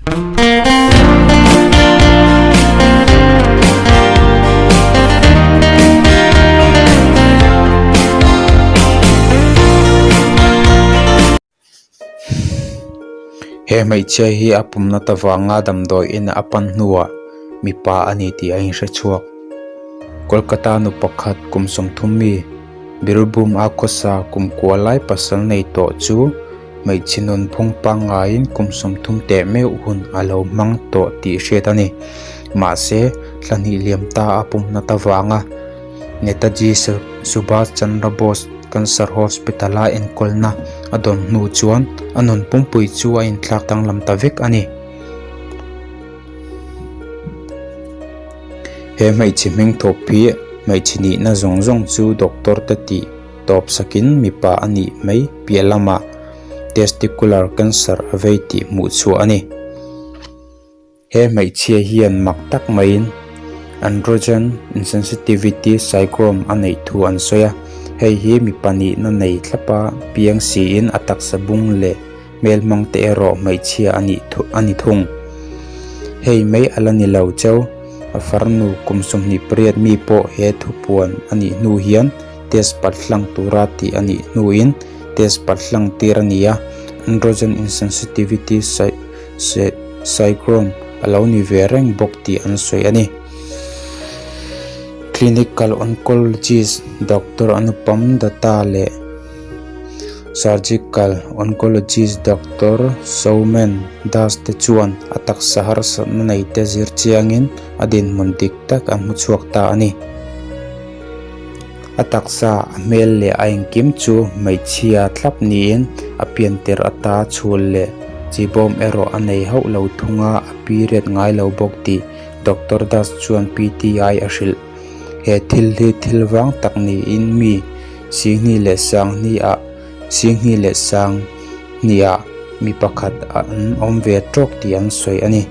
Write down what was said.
He hmeichhia hi a pumna ta vanga damdawi in a pan hnuah mipa a ni tih a inhre chhuak. Kolkata nu pakhat kum 30 mi Birbhum a khawsa kum kua lai pasal nei tawh chu hmeichhe nunphung pangngaiin kum 30 teh meuh hun a lo hmang tawh tih hriat a ni. Mahse, thla hnih liam ta a pumna ta vanga Netaji Subhas Chandra Bose Cancer Hospital a enkawlna a dawn hnu chuan a nun pumpui chu a inthlak danglam ta vek a ni. He hmeichhe hming thawp hi hmeichhe nihna zawng zawng chu doctor te tih tawp sakin mipa a nih mai piah lamah testicular cancer a vei tih hmuh chhuah a ni. He hmeichhia hian mak tak maiin androgen insensitivity syndrome a neih thu an sawi a, hei hi mipa nihna nei thlapa piang siin a taksa bung leh hmelhmang te erawh hmeichhia a nih a ni thung. Hei mai a la ni lo cheu, a farnu kum 28 mi pawh he thupuan a nih hnu hian test palh hlang tura tih a nih hnuin test palh hlang tir a ni a, androgen insensitivity Syndrome a lo ni ve reng bawk tih an sawi a ni. Clinical Oncologist Doctor Anupam Datta leh Surgical Oncologist Doctor Soumen Das te chuan a taksa harsatna neite zir chiangin a dinhmun dik tak an hmu chhuak ta a ni. A taksa, a hmel leh a engkim chu hmeichhia thlap niin a pian tirh ata chhul leh chibawm erawh a nei hauh lo thung a, a period ngai lo bawk tih Doctor Das chuan PTI a hrilh. He thil hi thil vang tak niin mi Singhnih leh Sanghnih-ah Singhnih leh Sanghnih-ah mi pakhat an awm ve tawk tih an sawi a ni.